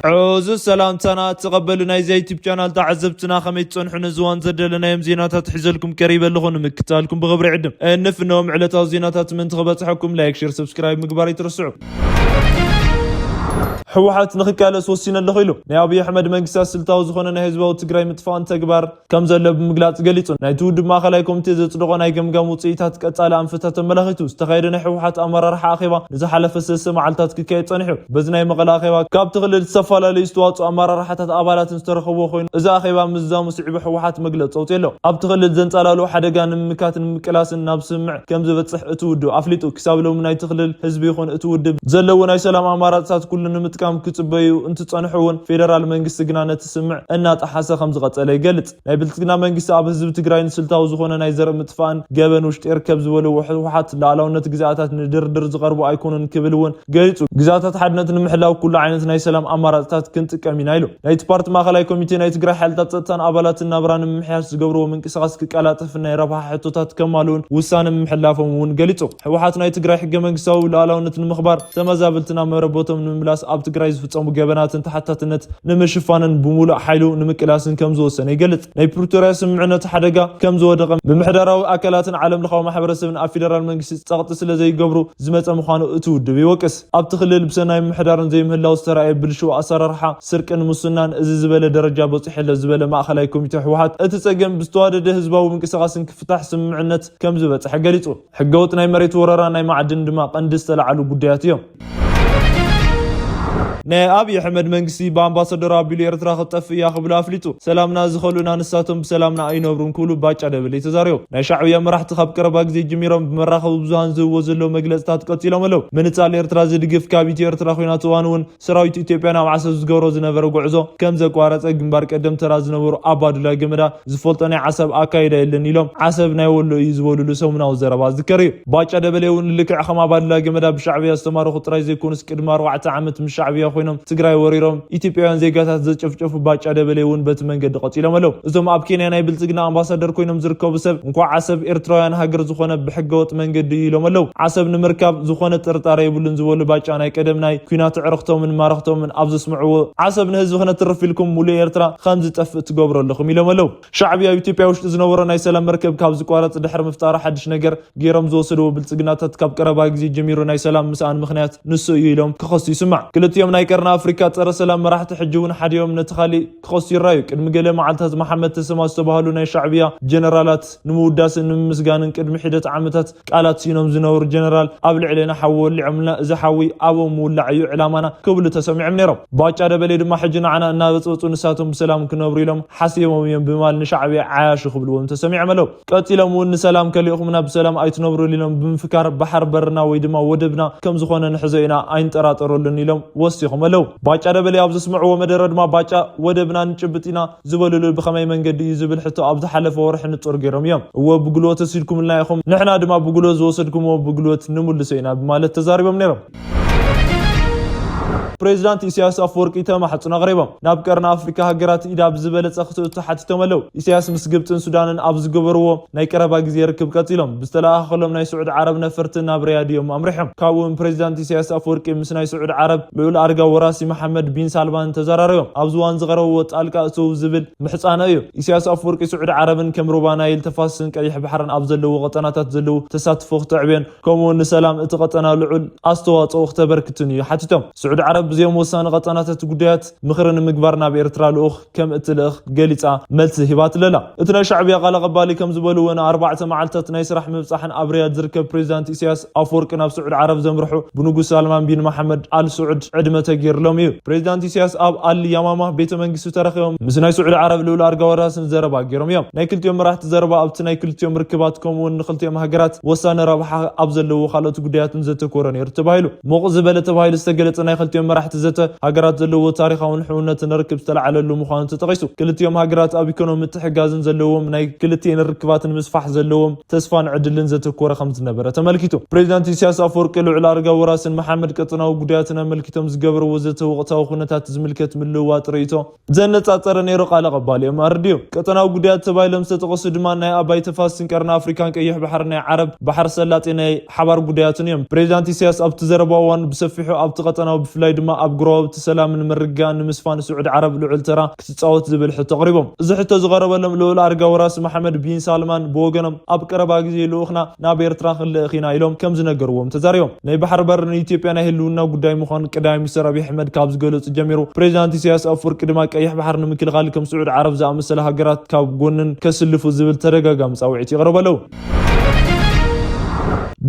ዕዙዝ ሰላምታና ተቐበሉ። ናይዚ ዩቲብ ቻናል ተዓዘብትና ከመይ ትጸንሑ? ነዚ እዋን ዘደለናዮም ዜናታት ሒዘልኩም ቀሪበ ኣለኹ። ንምክታልኩም ብኽብሪ ዕድም እንፍነዎም። ዕለታዊ ዜናታት ምእንቲ ክበጽሐኩም ላይክ፣ ሼር፣ ሰብስክራይብ ምግባር ኣይትረስዑ። ህወሓት ንክቃለስ ወሲነ ኣለኹ ኢሉ። ናይ ኣብይ ኣሕመድ መንግስታት ስልታዊ ዝኾነ ናይ ህዝባዊ ትግራይ ምጥፋእን ተግባር ከም ዘሎ ብምግላጽ ገሊጹ። ናይቲ ውድብ ማእኸላይ ኮሚቴ ዘጽደቖ ናይ ገምጋም ውጽኢታት ቀጻሊ ኣንፈታት ተመላኺቱ ዝተኻየደ ናይ ህወሓት ኣመራርሓ ኣኼባ ንዝሓለፈ ሰለስተ መዓልታት ክካየድ ጸኒሑ። በዚ ናይ መቐለ ኣኼባ ካብቲ ክልል ዝተፈላለዩ ዝተዋጽኡ ኣመራርሓታት ኣባላትን ዝተረኸብዎ ኮይኑ፣ እዚ ኣኼባ ምዝዛሙ ስዒቡ ህወሓት መግለጺ ኣውጺኡ ኣሎ። ኣብቲ ክልል ዘንጸላልኡ ሓደጋ ንምምካት ንምቅላስን ናብ ስምምዕ ከም ዝበጽሕ እቲ ውድብ ኣፍሊጡ። ክሳብ ሎሚ ናይቲ ክልል ህዝቢ ይኹን እቲ ውድብ ዘለዎ ናይ ሰላም ኣማራጽታት ኩሉ ንምጥቃም ክጽበዩ እንትጸንሑ እውን፣ ፌደራል መንግስቲ ግና ነቲ ስምምዕ እናጠሓሰ ከም ዝቐጸለ ይገልጽ። ናይ ብልጽግና መንግስቲ ኣብ ህዝቢ ትግራይ ንስልታዊ ዝኾነ ናይ ዘርኢ ምጥፋእን ገበን ውሽጢ ይርከብ ዝበልዎ ህወሓት፣ ሉዓላውነት ግዝኣታት ንድርድር ዝቐርቡ ኣይኮኑን ክብል እውን ገሊጹ። ግዝኣታት ሓድነት ንምሕላው ኩሉ ዓይነት ናይ ሰላም ኣማራጽታት ክንጥቀም ኢና ኢሉ። ናይቲ ፓርቲ ማእኸላይ ኮሚቴ ናይ ትግራይ ሓይልታት ጸጥታን ኣባላትን ናብራ ንምምሕያሽ ዝገብርዎ ምንቅስቓስ ክቀላጠፍን ናይ ረብሓ ሕቶታት ከማልኡን ውሳነ ምሕላፎም እውን ገሊጹ። ህወሓት ናይ ትግራይ ሕገ መንግስታዊ ሉዓላውነት ንምኽባር፣ ተመዛበልቲ ናብ መረበቶም ንምምላስ፣ ኣብ ትግራይ ዝፍጸሙ ገበናትን ተሓታትነት ንምሽፋንን ብምሉእ ሓይሉ ንምቅላስን ከም ዝወሰነ ይገልጽ። ናይ ፕሪቶርያ ስምምዕነት ሓደጋ ከም ዝወደቐ ብምሕዳራዊ ኣካላትን ዓለም ለኻዊ ማሕበረሰብን ኣብ ፌደራል መንግስቲ ጸቕጢ ስለ ዘይገብሩ ዝመጸ ምዃኑ እቲ ውድብ ይወቅስ። ኣብቲ ክልል ብሰናይ ምምሕዳርን ዘይምህላው ዝተራእየ ብልሽው ኣሰራርሓ፣ ስርቅን ሙስናን እዚ ዝበለ ደረጃ በጺሑ ኣሎ ዝበለ ማእኸላይ ኮሚቴ ህወሓት፣ እቲ ጸገም ብዝተዋደደ ህዝባዊ ምንቅስቓስን ክፍታሕ ስምምዕነት ከም ዝበጽሐ ገሊጹ። ሕገወጥ ናይ መሬት ወረራ፣ ናይ ማዕድን ድማ ቀንዲ ዝተለዓሉ ጉዳያት እዮም። ናይ ኣብይ ኣሕመድ መንግስቲ ብኣምባሳደር ኣቢሉ ኤርትራ ክትጠፍእ እያ ክብሉ ኣፍሊጡ። ሰላምና ዝኸልኡና ንሳቶም ብሰላምና ኣይነብሩን ክብሉ ባጫ ደበሌ ተዛሪቦም። ናይ ሻዕብያ መራሕቲ ካብ ቀረባ ግዜ ጀሚሮም ብመራኸቢ ብዙሃን ዝህብዎ ዘለዉ መግለጽታት ቀጺሎም ኣለዉ። ምንጻል ኤርትራ ዝድግፍ ካብ ኢትዮ ኤርትራ ኲናት እዋን እውን ሰራዊት ኢትዮጵያ ናብ ዓሰብ ዝገብሮ ዝነበረ ጉዕዞ ከም ዘቋረጸ ግንባር ቀደም ተራ ዝነበሩ ኣባዱላ ገመዳ ዝፈልጦ ናይ ዓሰብ ኣካይዳ የለን ኢሎም ዓሰብ ናይ ወሎ እዩ ዝበሉሉ ሰሙናዊ ዘረባ ዝከር እዩ። ባጫ ደበሌ እውን ልክዕ ከም ኣባዱላ ገመዳ ብሻዕብያ ዝተማረኹ ጥራይ ዘይኮኑስ ቅድሚ ኣርባዕተ ዓመት ምስ ሻዕብያ ኮይኖም ትግራይ ወሪሮም ኢትዮጵያውያን ዜጋታት ዘጨፍጨፉ ባጫ ደበሌ እውን በቲ መንገዲ ቀጺሎም ኣለዉ። እዞም ኣብ ኬንያ ናይ ብልጽግና ኣምባሳደር ኮይኖም ዝርከቡ ሰብ እንኳዕ ዓሰብ ኤርትራውያን ሃገር ዝኾነ ብሕገወጥ መንገዲ እዩ ኢሎም ኣለዉ። ዓሰብ ንምርካብ ዝኾነ ጥርጣረ የብሉን ዝበሉ ባጫ ናይ ቀደም ናይ ኲናት ዕርኽቶምን ማረኽቶምን ኣብ ዘስምዕዎ ዓሰብ ንህዝቢ ክነትርፍ ኢልኩም ሙሉእ ኤርትራ ከም ዝጠፍእ ትገብሩ ኣለኹም ኢሎም ኣለዉ። ሻዕብያ ኣብ ኢትዮጵያ ውሽጢ ዝነበሮ ናይ ሰላም መርከብ ካብ ዝቋረጽ ድሕሪ ምፍጣሩ ሓድሽ ነገር ገይሮም ዝወሰድዎ ብልጽግናታት ካብ ቀረባ ግዜ ጀሚሩ ናይ ሰላም ምስኣን ምኽንያት ንሱ እዩ ኢሎም ክኸሱ ይስማዕ። ክልቲኦም ናይ ቀርኒ ኣፍሪካ ጸረ ሰላም መራሕቲ ሕጂ እውን ሓዲኦም ነቲ ካሊእ ክኸሱ ይረኣዩ። ቅድሚ ገለ መዓልታት መሓመድ ተሰማ ዝተባህሉ ናይ ሻዕብያ ጀነራላት ንምውዳስን ንምምስጋንን ቅድሚ ሒደት ዓመታት ቃላት ሲኖም ዝነበሩ ጀነራል ኣብ ልዕሌና ሓዊ ወሊዖምልና፣ እዚ ሓዊ ኣብኦም ምውላዕ እዩ ዕላማና ክብሉ ተሰሚዖም ነይሮም። ባጫ ደበሌ ድማ ሕጂ ንዓና እናበጽበጹ ንሳቶም ብሰላም ክነብሩ ኢሎም ሓሲቦም እዮም ብምባል ንሻዕብያ ዓያሹ ክብልዎም ተሰሚዖም ኣለዉ። ቀጺሎም እውን ንሰላም ከሊእኹምና ብሰላም ኣይትነብሩን ኢሎም ብምፍካር ባሕር በርና ወይ ድማ ወደብና ከም ዝኾነ ንሕዞ ኢና ኣይንጠራጠረሉን ኢሎም ወሲኾም ኣለዉ። ባጫ ደበሌ ኣብ ዘስምዕዎ መደረ ድማ ባጫ ወደብና ንጭብጥ ኢና ዝበሉሉ ብኸመይ መንገዲ እዩ ዝብል ሕቶ ኣብ ዝሓለፈ ወርሒ ንጹር ገይሮም እዮም። እወ ብጉልበት ወሲድኩምልና ኢኹም፣ ንሕና ድማ ብጉልበት ዝወሰድኩምዎ ብጉልበት ንምልሶ ኢና ብማለት ተዛሪቦም ነይሮም። ፕሬዚዳንት ኢሳያስ ኣፈወርቂ ተማሕጽኖ ኣቕሪቦም። ናብ ቀርኒ ኣፍሪካ ሃገራት ኢድ ኣብ ዝበለጸ ክትእቱ ሓቲቶም ኣለዉ። ኢሳያስ ምስ ግብጽን ሱዳንን ኣብ ዝገበርዎ ናይ ቀረባ ግዜ ርክብ ቀጺሎም ብዝተለኣኸሎም ናይ ስዑድ ዓረብ ነፈርቲ ናብ ሪያድ እዮም ኣምሪሖም። ካብኡ እውን ፕሬዚዳንት ኢሳያስ ኣፈወርቂ ምስ ናይ ስዑድ ዓረብ ልዑል ኣልጋ ወራሲ መሓመድ ቢን ሳልማን ተዘራሪቦም። ኣብዚ እዋን ዝቐረብዎ ጣልቃ እትው ዝብል ምሕጻነ እዩ። ኢሳያስ ኣፈወርቂ ስዑድ ዓረብን ከም ሩባ ናይል ተፋሰስን ቀይሕ ባሕርን ኣብ ዘለዎ ቀጠናታት ዘለዎ ተሳትፎ ክተዕብዮን ከምኡ እውን ንሰላም እቲ ቀጠና ልዑል ኣስተዋጽኦ ክተበርክትን እዩ ሓቲቶም። ስዑድ ዓረብ ብዚኦም ወሳኒ ቀጠናታት ጉዳያት ምኽሪ ንምግባር ናብ ኤርትራ ልኡኽ ከም እትልእኽ ገሊጻ መልሲ ሂባትለላ። እቲ ናይ ሻዕብያ ቃል ኣቐባሊ ከም ዝበልዎ ንኣርባዕተ መዓልታት ናይ ስራሕ ምብጻሕን ኣብ ሪያድ ዝርከብ ፕሬዚዳንት ኢሳያስ ኣፈወርቂ ናብ ስዑድ ዓረብ ዘምርሑ ብንጉስ ሳልማን ቢን መሓመድ ኣል ስዑድ ዕድመ ተገይርሎም እዩ። ፕሬዚዳንት ኢሳያስ ኣብ ኣል ያማማ ቤተ መንግስቱ ተረኺቦም ምስ ናይ ስዑድ ዓረብ ልዑል ኣልጋ ወራስን ዘረባ ገይሮም እዮም። ናይ ክልቲኦም መራሕቲ ዘረባ ኣብቲ ናይ ክልቲኦም ርክባት ከምኡ እውን ንክልቲኦም ሃገራት ወሳኒ ረብሓ ኣብ ዘለዎ ካልኦት ጉዳያትን ዘተኮረ ነይሩ ተባሂሉ። ሞቕ ዝበለ ተባሂሉ ዝተገለጸ ናይ ክልቲኦም መራሕቲ ዘተ ሃገራት ዘለዎ ታሪኻውን ሕውነትን ርክብ ዝተለዓለሉ ምዃኑ ተጠቒሱ። ክልቲኦም ሃገራት ኣብ ኢኮኖሚ ምትሕጋዝን ዘለዎም ናይ ክልቲኤን ርክባትን ምስፋሕ ዘለዎም ተስፋን ዕድልን ዘተኮረ ከም ዝነበረ ተመልኪቱ። ፕሬዚዳንት ኢሳያስ ኣፈወርቂ ልዑል ኣልጋ ወራስን መሓመድ ቀጠናዊ ጉዳያትን ኣመልኪቶም ዝገበርዎ ዘተ ወቕታዊ ኩነታት ዝምልከት ምልውዋጥ ርእይቶ ዘነጻጸረ ነይሩ ቃል ኣቐባሊኦም ኣረዲኡ። ቀጠናዊ ጉዳያት ተባሂሎም ዝተጠቐሱ ድማ ናይ ኣባይ ተፋሰስን ቀርኒ ኣፍሪካን ቀይሕ ባሕሪ ናይ ዓረብ ባሕሪ ሰላጤ ናይ ሓባር ጉዳያትን እዮም። ፕሬዚዳንት ኢሳያስ ኣብቲ ዘረባ እዋን ብሰፊሑ ኣብቲ ቀጠናዊ ብፍላይ ኣብ ጎረባብቲ ሰላምን ምርግጋእን ንምስፋን ስዑድ ዓረብ ልዑል ተራ ክትጻወት ዝብል ሕቶ ኣቕሪቦም። እዚ ሕቶ ዝቐረበሎም ልዑል ኣርጋ ወራሲ መሓመድ ቢን ሳልማን ብወገኖም፣ ኣብ ቀረባ ግዜ ልኡኽና ናብ ኤርትራ ክንልእኽ ኢና ኢሎም ከም ዝነገርዎም ተዛሪቦም። ናይ ባሕሪ በር ንኢትዮጵያ ናይ ህልውና ጉዳይ ምዃኑ ቀዳማይ ሚኒስትር ኣብይ ኣሕመድ ካብ ዝገለጹ ጀሚሩ፣ ፕሬዚዳንት ኢሳያስ ኣፈወርቂ ድማ ቀይሕ ባሕሪ ንምክልኻል ከም ስዑድ ዓረብ ዝኣመሰለ ሃገራት ካብ ጎንን ከስልፉ ዝብል ተደጋጋሚ ጻውዒት ይቕርቡ ኣለዉ።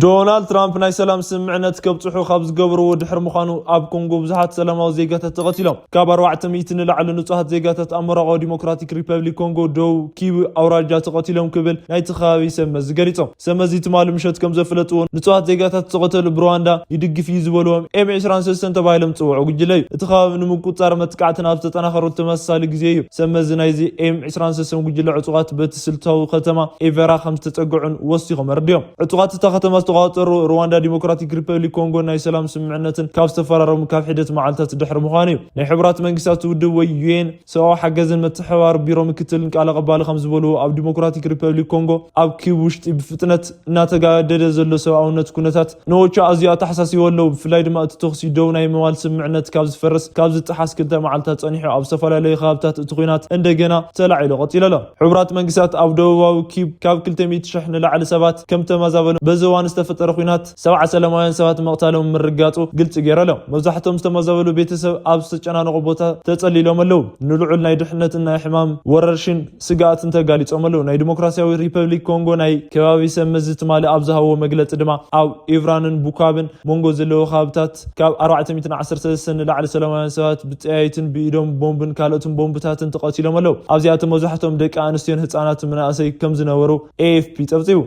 ዶናልድ ትራምፕ ናይ ሰላም ስምምዕነት ከብጽሑ ካብ ዝገበርዎ ድሕሪ ምዃኑ፣ ኣብ ኮንጎ ብዙሓት ሰላማዊ ዜጋታት ተቐቲሎም። ካብ ኣርባዕተ ሚእቲ ንላዕሊ ንጹሃት ዜጋታት ኣብ ምብራቓዊ ዲሞክራቲክ ሪፐብሊክ ኮንጎ ደቡብ ኪቡ ኣውራጃ ተቐቲሎም ክብል ናይቲ ከባቢ ሰብ መዚ ገሊጾም። ሰብ መዚ ትማሊ ምሸት ከም ዘፍለጥዎ፣ ንጹሃት ዜጋታት ዝተቐተሉ ብሩዋንዳ ይድግፍ እዩ ዝበልዎም ኤም ዕስራን ሰለስተን ተባሂሎም ዝጽውዑ ጉጅለ እዩ። እቲ ከባቢ ንምቁጽጻር መጥቃዕትን ኣብ ዝተጠናኸረሉ ተመሳሳሊ ግዜ እዩ ሰብ መዚ ናይዚ ኤም ዕስራን ሰለስተን ጉጅለ ዕጡቓት በቲ ስልታዊ ከተማ ኤቨራ ከም ዝተጸግዑን ወሲኾም ኣረዲኦም። ዕጡቓት እታ ከተማ ዝተቖጻጸሩ ሩዋንዳ ዲሞክራቲክ ሪፐብሊክ ኮንጎ ናይ ሰላም ስምምዕነትን ካብ ዝተፈራረሙ ካብ ሒደት መዓልታት ድሕሪ ምዃኑ እዩ። ናይ ሕቡራት መንግስታት ውድብ ወይ ዩ ኤን ሰብኣዊ ሓገዝን ምትሕብባር ቢሮ ምክትልን ቃል ኣቐባሊ ከም ዝበልዎ፣ ኣብ ዲሞክራቲክ ሪፐብሊክ ኮንጎ ኣብ ኪቡ ውሽጢ ብፍጥነት እናተጋደደ ዘሎ ሰብኣውነት ኩነታት ንኦቻ ኣዝዩ ኣተሓሳሲቡ ኣለዉ። ብፍላይ ድማ እቲ ተኹሲ ደው ናይ ምባል ስምምዕነት ካብ ዝፈርስ ካብ ዝጠሓስ ክልተ መዓልታት ጸኒሑ፣ ኣብ ዝተፈላለዩ ከባብታት እቲ ኲናት እንደገና ተላዒሉ ቀጺሉ ኣሎ። ሕቡራት መንግስታት ኣብ ደቡባዊ ኪብ ካብ ክልተ ሚእቲ ሽሕ ንላዕሊ ሰባት ከም ተመዛበሉ፣ በዚ እዋን ዝተፈጠረ ኲናት ሰብዓ ሰላማውያን ሰባት ምቕታሎም ምርጋጹ ግልጺ ገይሩ ኣሎ። መብዛሕትኦም ዝተመዛበሉ ቤተሰብ ኣብ ዝተጨናነቑ ቦታ ተጸሊሎም ኣለዉ። ንልዑል ናይ ድሕነትን ናይ ሕማም ወረርሽን ስግኣትን ተጋሊጾም ኣለዉ። ናይ ዲሞክራሲያዊ ሪፐብሊክ ኮንጎ ናይ ከባቢ ሰብ መዚ ትማሊ ኣብ ዝሃቦ መግለጺ ድማ፣ ኣብ ኢቭራንን ቡካብን መንጎ ዘለዎ ከባብታት ካብ ኣርባዕተ ሚእትን ዓሰርተ ሰለስተን ንላዕሊ ሰላማውያን ሰባት ብጠያይትን ብኢዶም ቦምብን ካልኦትን ቦምብታትን ተቐቲሎም ኣለዉ። ኣብዚኣቶም መብዛሕትኦም ደቂ ኣንስትዮን ህጻናትን መናእሰይ ከም ዝነበሩ ኤ ኤፍ ፒ ጸብጺቡ።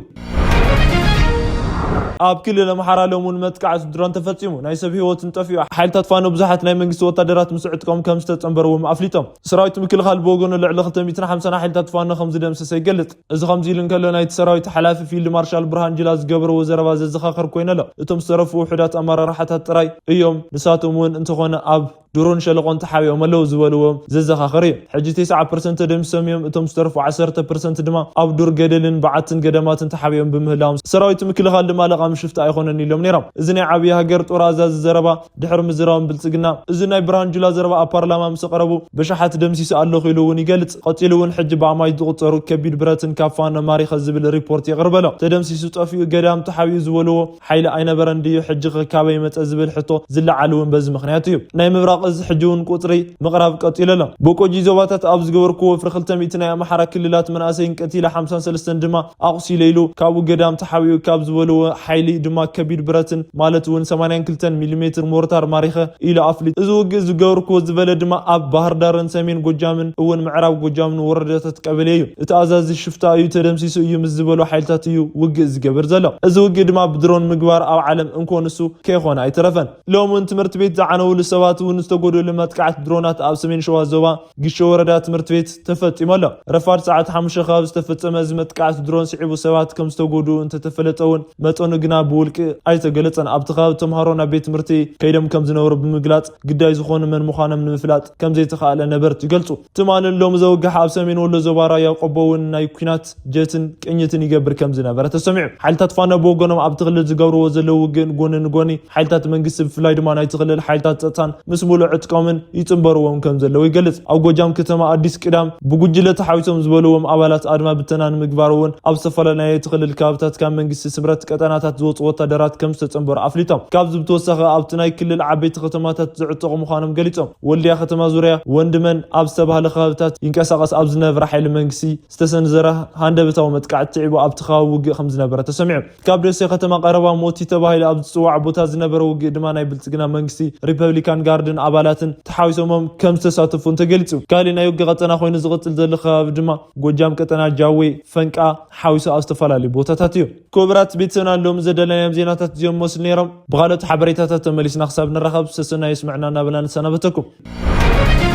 ኣብ ክልል ኣምሓራ ሎም እውን መጥቃዕቲ ድሮን ተፈጺሙ፣ ናይ ሰብ ህይወትን ጠፊኡ። ሓይልታት ፋኖ ብዙሓት ናይ መንግስቲ ወታደራት ምስ ዕጥቆም ከም ዝተጸንበርዎም ኣፍሊጦም። ሰራዊት ምክልኻል ብወገኑ ልዕሊ ክልተ ሚእትን ሓምሳን ሓይልታት ፋኖ ከም ዝደምሰሰ ይገልጽ። እዚ ከምዚ ኢሉ እንከሎ፣ ናይቲ ሰራዊት ሓላፊ ፊልድ ማርሻል ብርሃን ጁላ ዝገበርዎ ዘረባ ዘዘኻኸር ኮይኑ ኣሎ። እቶም ዝተረፉ ውሑዳት ኣመራርሓታት ጥራይ እዮም። ንሳቶም እውን እንተኾነ ኣብ ዱርን ሸለቆን ተሓቢኦም ኣለዉ ዝበልዎም ዘዘኻኸር እዩ። ሕጂ ተስዓ ፐርሰንት ተደምሲሶም እዮም። እቶም ዝተረፉ ዓሰርተ ፐርሰንት ድማ ኣብ ዱር ገደልን በዓትን ገዳማትን ተሓቢኦም ብምህላዎም፣ ሰራዊት ምክልኻል ድማ ለቓሚ ሽፍታ ኣይኮነን ኢሎም ነይሮም። እዚ ናይ ዓብዪ ሃገር ጦር ኣዛዚ ዘረባ ድሕሪ ምዝራቦም ብልጽግና፣ እዚ ናይ ብርሃን ጁላ ዘረባ ኣብ ፓርላማ ምስ ኣቕረቡ፣ ብሽሓት ደምሲሱ ኣለኹ ኢሉ እውን ይገልጽ። ቀጺሉ እውን ሕጂ ብኣማይ ዝቑጸሩ ከቢድ ብረትን ካብ ፋኖ ማሪኸ ዝብል ሪፖርት የቕርብ ኣሎ። ተደምሲሱ ጠፊኡ ገዳም ተሓቢኡ ዝበልዎ ሓይሊ ኣይነበረን ድዩ? ሕጂ ኸ ካበይ መጸ ዝብል ሕቶ ዝለዓል እውን በዚ ምኽንያት እዩ። ናይ ምብራቕ እዚ ሕጂ እውን ቁጽሪ ምቕራብ ቀጺሉ ኣሎ። በቆጂ ዞባታት ኣብ ዝገበርኩዎ ወፍሪ ክልተ ሚእቲ ናይ ኣምሓራ ክልላት መናእሰይን ቀቲለ፣ ሓምሳን ሰለስተን ድማ ኣቑሲለ ኢሉ፣ ካብኡ ገዳም ተሓቢኡ ካብ ዝበልዎ ሓይሊ ድማ ከቢድ ብረትን ማለት እውን ሰማንያን ክልተን ሚሊሜትር ሞርታር ማሪኸ ኢሉ ኣፍሊጡ። እዚ ውግእ ዝገበርኩዎ ዝበለ ድማ ኣብ ባህር ዳርን ሰሜን ጎጃምን እውን ምዕራብ ጎጃምን ወረዳታት ቀበሌ እዩ። እቲ ኣዛዚ ሽፍታ እዩ፣ ተደምሲሱ እዩ ምስ ዝበሎ ሓይልታት እዩ ውግእ ዝገብር ዘሎ። እዚ ውግእ ድማ ብድሮን ምግባር ኣብ ዓለም እንኮ ንሱ ከይኾነ ኣይተረፈን። ሎም እውን ትምህርቲ ቤት ዝዓነውሉ ሰባት እውን ዝተጎደሉ መጥቃዕቲ ድሮናት ኣብ ሰሜን ሸዋ ዞባ ግሾ ወረዳ ትምህርቲ ቤት ተፈጺሙ ኣሎ። ረፋድ ሰዓት ሓሙሽተ ከባቢ ዝተፈጸመ እዚ መጥቃዕቲ ድሮን ስዒቡ ሰባት ከም ዝተጎድኡ እንተተፈለጠ እውን መጠኑ ግና ብውልቂ ኣይተገለጸን። ኣብቲ ከባቢ ተምሃሮ ናብ ቤት ትምህርቲ ከይዶም ከም ዝነበሩ ብምግላጽ ግዳይ ዝኾኑ መን ምዃኖም ንምፍላጥ ከም ዘይተኻእለ ነበርቲ ይገልጹ። ትማልን ሎም ዘውግሕ ኣብ ሰሜን ወሎ ዞባ ራያ ቆቦ እውን ናይ ኲናት ጀትን ቅኝትን ይገብር ከም ዝነበረ ተሰሚዑ። ሓይልታት ፋኖ ብወገኖም ኣብቲ ክልል ዝገብርዎ ዘለዉ ውግእን ጎኒ ንጎኒ ሓይልታት መንግስቲ ብፍላይ ድማ ናይቲ ክልል ሓይልታት ጸጥታን ምስ ሙሉእ ዕጥቆምን ይጽንበርዎም ከም ዘለዉ ይገልጽ። ኣብ ጎጃም ከተማ ኣዲስ ቅዳም ብጉጅለ ተሓዊሶም ዝበልዎም ኣባላት ኣድማ ብተና ንምግባር እውን ኣብ ዝተፈላለዩ ናይ እቲ ክልል ከባብታት ካብ መንግስቲ ስምረት ቀጠናታት ዝወፁ ወታደራት ከም ዝተጸንበሩ ኣፍሊጦም። ካብዚ ብተወሳኺ ኣብቲ ናይ ክልል ዓበይቲ ከተማታት ዝዕጠቑ ምዃኖም ገሊጾም። ወልዲያ ከተማ ዙርያ ወንድመን ኣብ ዝተባህለ ከባብታት ይንቀሳቐስ ኣብ ዝነበረ ሓይሊ መንግስቲ ዝተሰንዘረ ሃንደበታዊ መጥቃዕቲ ስዒቡ ኣብቲ ከባቢ ውግእ ከም ዝነበረ ተሰሚዑ። ካብ ደሴ ከተማ ቀረባ ሞቲ ተባሂሉ ኣብ ዝጽዋዕ ቦታ ዝነበረ ውግእ ድማ ናይ ብልጽግና መንግስቲ ሪፐብሊካን ጋርድን ኣባላትን ተሓዊሶሞም ከም ዝተሳተፉን ተገሊጹ። ካልእ ናይ ውግእ ቀጠና ኮይኑ ዝቕጽል ዘሎ ከባቢ ድማ ጎጃም ቀጠና ጃዌ ፈንቃ ሓዊሱ ኣብ ዝተፈላለዩ ቦታታት እዩ። ክቡራት ቤተሰብና፣ ሎም ዘዳለናዮም ዜናታት እዚኦም መስሉ ነይሮም። ብኻልኦት ሓበሬታታት ተመሊስና ክሳብ ንራኸብ ሰሰናዩ ስምዕና እናበልና ንሰናበተኩም።